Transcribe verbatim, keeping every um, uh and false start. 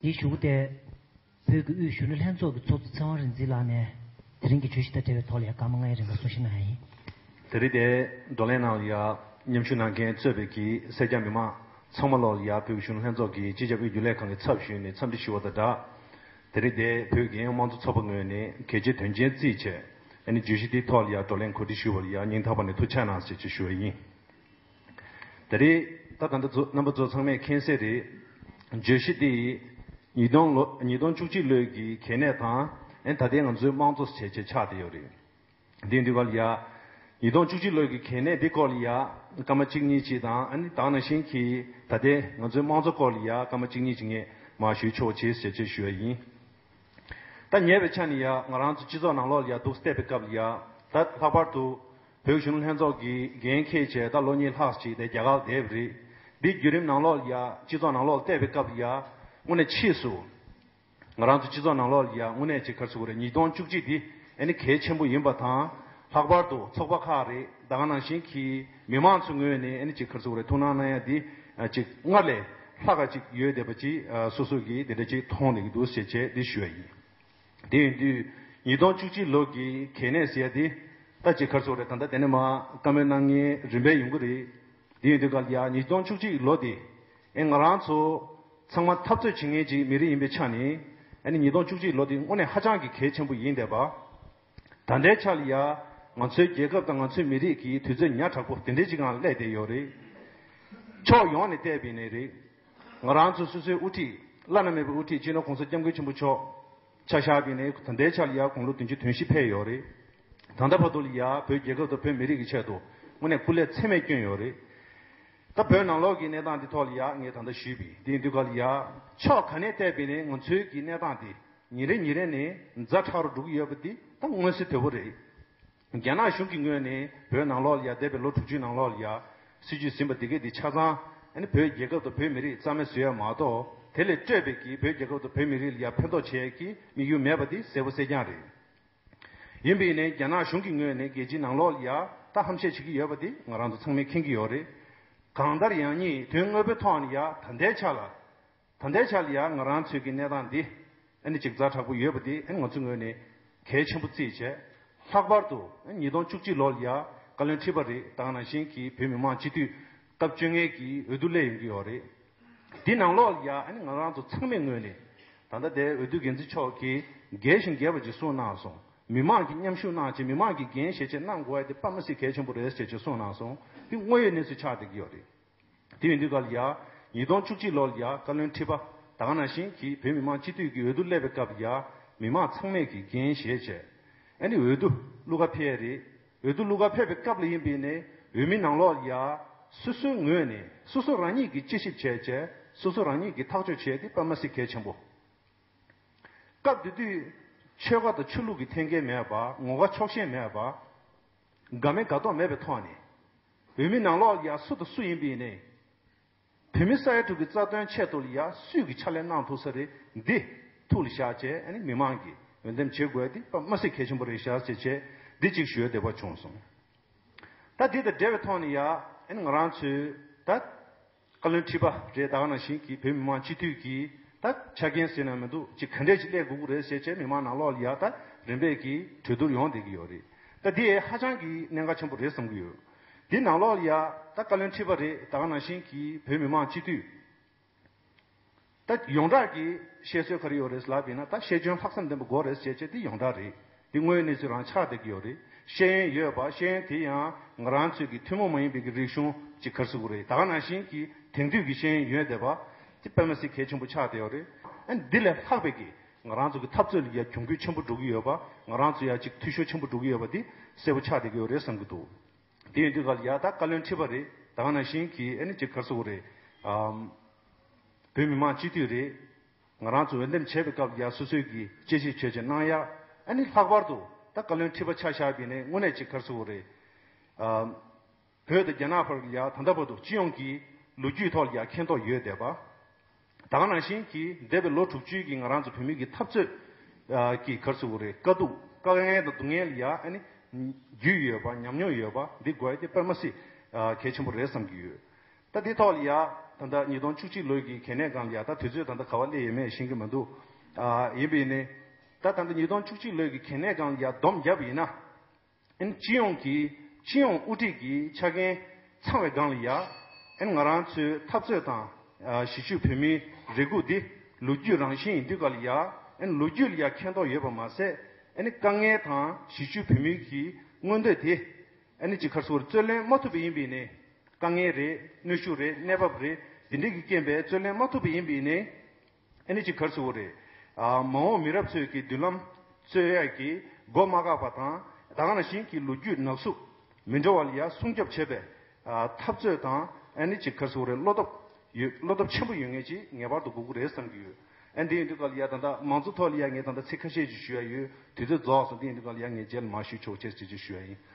དེའི་གཞུག་གུ་དེ། བོད་ཀྱི་དབུས་གཞོན་ནུ་ལྷན་ཚོགས་ཀྱི་ཚོགས་གཙོ་ཚེ་དབང་རིག་འཛིན་ལགས་ནས་དེ་རིང་གི་བརྗོད་གཞི་དང་འབྲེལ་བའི་ཐོག་ལ་ཡང་སྐར་མ་ལྔའི་རིང་ལ་གསུང་བཤད་གནང་ཡ་ཡིན། དེ་རིང་དེ་བགྲོ་གླེང་ནང་ལ་ཡང་མཉམ་ཞུགས་གནང་མཁན་གཙོས་པའི་གི་སེར་སྐྱ་མི་མང་ཚང་མ་ལོག་ལ་ཡང་བོད་ཀྱི་གཞོན་ནུ་ལྷན་ཚོགས་ཀྱི་སྤྱི་ཁྱབ་དབུས་རྒྱུན་ལས་ཁང་གི་ཚབ་ཞུས་ནས་འཚམས་འདྲི་ཞུ་བ་དང་སྦྲགས། དེ་རིང་དེ་བོད་རྒྱལ་ཡོངས་དམངས་གཙོ་ཚོགས་པ་ངོས་ནས་གལ་ཆེའི་དོན་རྐྱེན་བརྩིས་བྱས་ཨ་ནི་བརྗོད་གཞི་དེའི་ཐོག་ལ་ཡང་བགྲོ་གླེང་གོ་སྒྲིག་ཞུས་པར་ཡང་སྙིང་ཐག་པ་ནས་ཐུགས་རྗེ་གནང་ཞེས་ཞུ་བ་ཡིན། དེ་རིང་ད་ད་ལྟ་ཚོ་རྣམ་པ་ཚོ་ཚང་མས་མཁྱེན་གསལ་རེད། བརྗོད་གཞི་འདི་ཉིས་སྟོང་ལོ་ཉིས་སྟོང་བཅུ་གཅིག་ལོའི་གི་གལ་གནད་དང་ཨ་ནི་ད་ལྟའི་ང་ཚོའི་དམངས་གཙོ་བྱས་བྱས་ཆགས་བསྡད་ཡོད་རེད། འདི་འདི་ག་ལ་ཡ། ཉིས་སྟོང་བཅུ་གཅིག་ལོའི་གི་གལ་གནད་འདི་སྐོར་ལ་ཡ། སྐར་མ་གཅིག་གཉིས་ཅིག་དང་ཨ་ནི་ད་ག་ནང་བཞིན་གྱི་ད་ལྟའི་ང་ཚོའི་དམངས་གཙོ་སྐོར་ལ་ཡ་སྐར་མ་གཅིག་གཉིས་ཅིག་ངས་མར་ཞུ་ཆོག་ཅེས་ཞེས་བཅས་ཞུ་བ་ཡིན། ད་ཉེ་བའི་ཆ་ནས་ཡ་ང་རང་ཚོ་སྤྱི་ཚོགས་ནང་ལོགས་ལ་ཡ་འདུག་བལྟས་པའི་སྐབས་ལ་ཡ། ད་ལྷག་པར་དུ་བོད་གཞོན་ནུ་ལྷན་ཚོགས་ཀྱི་འགན་འཁྱེར་བྱས་ད་ལོ་གཉིས་ལྷག་ཅིག་དེ་རྒྱ་གར་ལ་བསྡད་པ་རེད། འདི་བརྒྱུད་རིམ་ནང་ལོགས་ལ་ཡ་སྤྱི་ཚོགས་ནང་ལོགས་ལ་བལྟས་པའི་སྐབས་ལ་ཡ། དངོས་གནས་ཕྱིས་སུ། ང་རང་ཚོ་སྤྱི་ཚོགས་ནང་ལོགས་ལ་ཡ་དངོས་གནས་ཅིག་ག་རེ་ཟེར་དགོས་རེད། ཉིས་སྟོང་བཅུ་གཅིག་འདི་ཨ་ནི་གལ་ཆེན་པོ་ཡིན་པ་དང་། ལྷག་པར་དུ་ཚོགས་པ་ཁག་རེད། ད་ག་ནང་བཞིན་གྱི་མི་མང་ཚོའི་ངོས་ནས་ཨ་ནི་ཅིག་ག་རེ་ཟེར་དགོས་རེད། ཐུགས་སྣང་གནང་ཡ་འདི་ཅིག་སྔར་ལས་ལྷག་ག་ཅིག་ཡོད་བསྡད་པ་ཅིག་སོ་སོ་གིས་དེ་འདྲ་ཅིག་མཐོང་བསྡད་ཀྱི་འདུག་ཟེར་བྱས་འདི་ཞུ་ཡ་ཡིན། དེ་ཡིན་དུས་ཉིས་སྟོང་བཅུ་གཅིག་ལོ་གི་གལ་གནད་ཟེར་ཡ་འདི་ད་ཅིག་ག་རེ་ཟེར་དགོས་རེད། ད་ལྟ་དེ་ནས་མར་བཀའ་མོལ་གནང་མཁན་རིམ་པས་ཡོང་གི་རེད། དེ་ཡིན་དུས་ག་ལ་ཡ་ཉིས་སྟོང་བཅུ་གཅིག་ལོ་དེ་ཨེ་ང་རང་ཚོ་ཚང་མ་འཐབ་རྩོད་བྱེད་མཁན་ཅིག་མི་རིགས་ཡིན་པའི་ཆ་ནས་ཨ་ནི་ཉིས་སྟོང་བཅུ་གཅིག་ལོ་དེ་དངོས་གནས་ཧ་ཅང་གི་གལ་ཆེན་པོ་ཡིན་བསྡད་པ། ད་ལྟའི་ཆ་ལ་ཡ་ང་ཚོའི་རྒྱལ་ཁབ་དང་ང་ཚོའི་མི་རིགས་ཀྱི་དུས་ཚོད་ཉག་ཕྲ་པོ་དེ་འདྲའི་ཅིག་སྒང་སླེབས་བསྡད་ཡོད་རེད། ཕྱོགས་ཡོངས་ནས་བལྟས་པ་ཡིན་ནའི་རེད། ང་རང་ཚོ་སོ་སོའི་དབུ་ཁྲིད་བླ་ན་མེད་པའི་དབུ་ཁྲིད་སྤྱི་ནོར་༸གོང་ས་༸སྐྱབས་མགོན་ཆེན་པོ་མཆོག་ཆ་བཞག་པ་ཡིན་ནའི་ད་ལྟའི་ཆ་ལ་ཡ་དགུང་ལོ་བདུན་ཅུ་དོན་བཞི་ཕེབས་ཡོད་རེད། ད་ལྟ་བར་དུ་ལ་ཡ་བོད་རྒྱལ་ཁབ་དང་བོད་མི་རིགས་ཀྱི་ཆེད་དུ་དངོས་གནས་སྐུ་ལས་ཚད་མེད་བསྐྱོན་ཡོད་རེད། ད་བོད་ནང་ལོགས་ཀྱི་གནས་སྟངས་འདི་ཐོག་ལ་ཡ་ངས་ད་ལྟ་ཞུས་པ་ཡིན། དེ་ཡིན་དུས་ག་ལ་ཡ་ཕྱོགས་ག་ནས་བལྟས་པ་ཡིན་ནའི་ང་ཚོའི་གི་གནས་སྟངས་འདི་ཉིན་རེ་ཉིན་རེ་ནས་ཛ་དྲག་རུ་འགྲོ་གི་ཡོད་པ་འདི་ད་མངོན་གསལ་དོད་པོ་རེད། རྒྱ་ནག་གཞུང་གི་ངོས་ནས་བོད་ནང་ལོགས་ལ་ཡ་འདས་པའི་ལོ་དྲུག་ཅུའི་ནང་ལོགས་ལ་ཡ་སྲིད་ཇུས་ཟིན་པ་འདི་གས་འདི་ཆ་ཚང་ཨ་ནི་བོད་རྒྱལ་ཁབ་དང་བོད་མི་རིགས་རྩ་མེད་བཟོ་ཡ་མ་གཏོགས་དེ་ལས་སྤྲོས་པའི་གི་བོད་རྒྱལ་ཁབ་དང་བོད་མི་རིགས་ལ་ཡ་ཕན་ཐོགས་བྱེད་ཡ་གི་དམིགས་ཡུལ་མེད་པ་འདི་གསལ་པོ་གསལ་རྐྱང་རེད། ཡིན་པ་ཡིན་ནའི་རྒྱ་ནག་གཞུང་གི་ངོས་ནས་རྒྱལ་སྤྱིའི་ནང་ལོགས་ལ་ཡ་ད་ཧམ་བཤད་བྱེད་ཀྱི་ཡོད་པ་འདི་ང་རང་ཚོ་ཚང་མས་མཁྱེན་གྱི་ཡོད་རེད། གང་ལྟར་ཡང་སྙིང་དོན་དངོས་པོའི་ཐོག་ནས་ཡ་ད་ལྟའི་ཆ་ལ། ད་ལྟའི་ཆ་ལ་ཡ་ང་རང་ཚོའི་གི་གནས་སྟངས་འདི་ཨ་ནི་ཅིག་ཛ་དྲག་པོ་ཡོད་པ་འདི་ཨ་ནི་ང་ཚོའི་ངོས་ནས་གལ་ཆེན་པོ་བརྩིས་བྱས། ལྷག་པར་དུ་ཨ་ནི་ཉིས་སྟོང་བཅུ་གཅིག་ལོ་ལ་ཡ་བཀའ་བློན་ཁྲི་པ་རེད། ད་ག་ནང་བཞིན་གྱི་བོད་མི་མང་སྤྱི་འཐུས་སྐབས་བཅོ་ལྔའི་གི་འོས་བསྡུ་སླེབས་ཡོང་གི་ཡོད་རེད། འདི་ནང་ལོགས་ལ་ཡ་ཨ་ནི་ང་རང་ཚོ་ཚང་མའི་ངོས་ནས་ད་ལྟ་དེ་འོས་བསྡུ་འགན་འཛིན་མཆོག་གིས་རྒྱས་ཤིང་རྒྱས་པ་ཅིག་གསུངས་གནང་སོང་། མི་མང་གིས་མཉམ་ཞུགས་གནང་བྱས་མི་མང་གིས་འགན་བཞེས་བྱས་གནང་དགོས་ཡ་དེ་དཔེ་མི་སྲིད་གལ་ཆེན་པོ་རེད་ཟེར་བྱས་གསུངས་གནང་སོང་། འདི་དངོས་ཡོད་གནས་ཚུལ་ཆགས་བསྡད་ཀྱི་ཡོད་རེད། དེ་ཡིན་དུས་ག་ལ་ཡ། ཉིས་སྟོང་བཅུ་གཅིག་ལོ་ལ་ཡ་བཀའ་བློན་ཁྲི་པ་ད་ག་ནང་བཞིན་གྱི་བོད་མི་མང་སྤྱི་འཐུས་ཀྱི་འོས་བསྡུ་སླེབས་པའི་སྐབས་ལ་ཡ། མི་མང་ཚང་མས་ཀྱི་འགན་བཞེས་བྱས། ཨ་ནི་འོས་བསྡུ་བླུག་ག་ཕེབས་རེད། འོས་བསྡུ་བླུག་ག་ཕེབས་པའི་སྐབས་ལ་ཡིན་པས་ནས་འོས་མི་ནང་ལོགས་ལ་ཡ། སོ་སོའི་ངོས་ནས་སོ་སོ་རང་ཉིད་ཀྱིས་དཔྱད་ཞིབ་བྱས་བྱས་སོ་སོ་རང་ཉིད་ཀྱིས་ཐག་གཅོད་བྱས་ཏེ་དཔེ་མི་སྲིད་གལ་ཆེན་པོ། སྐབས་དེ་དུས་ཆོལ་ཁ་དང་ཆོས་ལུགས་ཀྱི་འཐེན་འཁྱེར་མེད་པ། ངོ་དགའ་ཕྱོགས་ཞེན་མེད་པ། དགའ་མེད་དགའ་མདོག་མེད་པའི་ཐོག་ནས། འོས་མི་ནང་ལོགས་ལ་ཡ་སུ་དང་སུ་ཡིན་པ་ཡིན་ནའི། བོད་མི་ས་ཡ་དྲུག་གི་རྩ་དོན་ཆེད་དུ་ལ་ཡ་སུས་ཀྱི་ཕྱག་ལས་གནང་ཐུབ་ས་རེད། འདི་ཐུགས་ལ་བཞག་བྱས་ཨ་ནི་མི་མང་གིས་འོས་འདེམས་བྱེད་དགོས་ཏེ་དཔེ་མི་སྲིད་གལ་ཆེན་པོ་རེད་ཤག་ཟེར་བྱས་འདི་གཅིག་ཞུ་ཡ་འདོད་པ་བྱུང་སོང་། ད་འདི་དང་འབྲེལ་བའི་ཐོག་ནས་ཡ་ཨ་ནི་ང་རང་ཚོའི་ད། བཀའ་བློན་ཁྲི་པ་རེད། ད་ག་ནང་བཞིན་གྱི་བོད་མི་མང་སྤྱི་འཐུས་ཀྱི་ད་ཆ་རྐྱེན་ཟེར་ན་མི་འདུག་ཅིག་ག་འདྲས་ཅིག་སླེབས་དགོས་ཀྱི་རེད་ཟེར་བྱས་མི་མང་ནང་ལོགས་ལ་ཡ་ད་རིམ་པས་ཀྱི་གྲོས་བསྡུར་ཡོང་བསྡད་ཀྱི་ཡོད་རེད། ད་འདི་ཧ་ཅང་གི་གནད་འགག་ཆེན་པོ་རེད་བསམ་གྱི་ཡོད། འདི་ནང་ལོགས་ལ་ཡ་ད་བཀའ་བློན་ཁྲི་པ་རེད། ད་ག་ནང་བཞིན་གྱི་བོད་མི་མང་སྤྱི་འཐུས་ད་ཡོངས་གྲགས་ཀྱི་བཤད་སྲོལ་ག་རེ་ཡོད་རེད་ལབ་པ་ཡིན་ན། ད་ཤེས་འཇོན་ལྷག་བསམ་ལྡན་པ་དགོས་རེད་ཟེར་བྱས་དེ་ཡོངས་གྲགས་རེད། དེ་དངོས་ཡོད་གནས་ཚུལ་རང་ཆགས་བསྡད་ཀྱི་ཡོད་རེད། ཤེས་ཡོན་ཡོད་པ། ཤེས་ཡོན་དེ་ཡང་ང་རང་ཚོའི་གི་ཐུན་མོང་མ་ཡིན་པའི་གི་རིག་གཞུང་ཅིག་ག་རེ་ཟེར་དགོས་རེད། ད་ག་ནང་བཞིན་གྱི་དེང་དུས་ཀྱི་ཤེས་ཡོན་ཡོད་བསྡད་པ་དེ་དཔེ་མི་སྲིད་གལ་ཆེན་པོ་ཆགས་བསྡད་ཡོད་རེད། ཨ་ནི་འདི་ལས་ལྷག་པའི་གི་ང་རང་ཚོ་གི་འཐབ་རྩོད་ལ་ཡ་གྱོང་གུད་ཆེན་པོ་འགྲོ་གི་ཡོད་པ། ང་རང་ཚོ་ཡ་ཅིག་འཐུས་ཤོར་ཆེན་པོ་འགྲོ་གི་ཡོད་པ་དེ་གསལ་པོ་ཆགས་བསྡད་ཀྱི་ཡོད་རེད་བསམ་གྱི་འདུག་དེ་ཡིན་དུས་ག་ལ་ཡ་ད་བཀའ་བློན་ཁྲི་པ་རེད། ད་ག་ནང་བཞིན་གྱི་ཨ་ནི་ཅིག་ག་རེ་ཟེར་དགོས་རེད། ཨམ། བོད་མི་མང་སྤྱི་འཐུས་རེད། ང་རང་ཚོ་འོས་འདེམས་བྱེད་པའི་སྐབས་ལ་ཡ་སོ་སོའི་གི་དཔྱད་ཞིབ་བྱས་བྱས་གནང་ཡ། ཨ་ནི་ལྷག་པར་དུ་ད་བཀའ་བློན་ཁྲི་པ་ཆ་བཞག་པ་ཡིན་ནའི་དངོས་གནས་ཅིག་ག་རེ་ཟེར་དགོས་རེད། ཨམ། བོད་དང་རྒྱ་ནག་བར་ལ་ཡ་ད་ལྟ་བར་དུ་སྤྱི་ཡོངས་ཀྱི་ལོ་རྒྱུས་ཐོག་ལ་ཡ་མཁྱེན་རྟོགས་ཡོད་བསྡད་པ། ད་ག་ནང་བཞིན་གྱི་འདས་པའི་ལོ་དྲུག་ཅུའི་གི་ང་རང་ཚོ་བོད་མི་གི་འཐབ་རྩོད་ཀྱི་ག་རེ་ཟེར་དགོས་རེད། དཀའ་སྡུག་དཀའ་ངལ་དང་སྡུག་བསྔལ་ལ་ཡ་ཨ་ནི་རྒྱུས་ཡོད་པ། ཉམས་མྱོང་ཡོད་པ་འདི་དགོས་ཡ་དེ་དཔེ་མི་སྲིད་གལ་ཆེན་པོ་རེད་བསམ་གྱི་ཡོད། ད་འདི་ཐོག་ལ་ཡ་ ད་ལྟ་ཉིས་སྟོང་བཅུ་གཅིག་ལོའི་གི་གལ་གནད་སྒང་ལ་ཡ་ད་དུས་ཚོད་ད་ལྟ་ག་བ་སླེབས་ཡོད་མེད་ཤེས་ཀྱི་མི་འདུག་ཨ་ཡིན་པ་ཡིན་ནའི་ད་ད་ལྟ་ཉིས་སྟོང་བཅུ་གཅིག་ལོའི་གི་གལ་གནད་སྒང་ལ་ཡ་སྡོམ་བརྒྱབ་པ་ཡིན་ན། ཨན་སྤྱི་ཡོངས་ཀྱི་སྤྱི་ཡོངས་དབུ་ཁྲིད་ཀྱི་ཆ་རྐྱེན་ཚང་བའི་སྒང་ལ་ཡ། ཨན་ང་རང་ཚོའི་འཐབ་རྩོད་དང་། ཨ་གཞིས་བྱེས་བོད་མིའི་རེ་སྒུག་འདི་ལོ་རྒྱུས་རང་བཞིན་ཡིན་དུས་ག་ལ་ཡ། ཨན་ལོ་རྒྱུས་ལ་ཡ་མཁྱེན་རྟོགས་ཡོད་པ་མ་ཟད། ཨན་དཀའ་ངལ་དང་གཞིས་བྱེས་བོད་མིའི་གི་མངོན་འདོད་དེ། ཨན་ཅིག་ག་རེ་ཟེར་དགོས་རེད། རྩོད་ལེན་མ་ཐུབ་པ་ཡིན་པ་ཡིན་ནའི། དཀའ་ངལ་རེད། གནོན་ཤུགས་རེད། གནས་བབ་རེད། འདི་འདྲའི་གི་རྐྱེན་པས་རྩོད་ལེན་མ་ཐུབ་པ་ཡིན་པ་ཡིན་ནའི། ཨ་ནི་ཅིག་ག་རེ་ཟེར་དགོས་རེད། ཨ་མ་འོངས་མི་རབས་ཚོས་ཀྱི་མདུན་ལམ་རྩོད་ཡག་གི་མགོ་མ་འགག་པ་དང་། ད་ག་ནང་བཞིན་གྱི་ལོ་རྒྱུས་ནག་སུབ་མི་འགྲོ་བ་ལ་ཡ་སྲུང་སྐྱོབ་བྱེད་པའི་ཨ་འཐབ་རྩོད་དང་། ཨ་ནི་ཅིག་ག་རེ་ཟེར་དགོས་རེད། བློ་སྟོབས་ཡོད། བློ་སྟོབས་ཆེན་པོ་ཡོད་མཁན་ཅིག་ངེས་པར་དུ་དགོས་ཀྱི་རེད་བསམ་གྱི་ཡོད། ཨ་འདི་ཡིན་དུས་ག་ལ་ཡ་ད་ལྟ་མང་གཙོ་ཐོག་ལ་ཡ་ངས་ད་ལྟ་ཚིག་ཁ་ཤས་ཅིག་ཞུ་ཡ་ཡོད། དུས་ཚོད་རྫོགས་སོང་། འདི་ཡིན་དུས་ག་ལ་ཡ་ངས་རྗེས་ལ་མར་ཞུ་ཆོག་ཅེས་ཅིག་ཞུ་ཡ་ཡིན།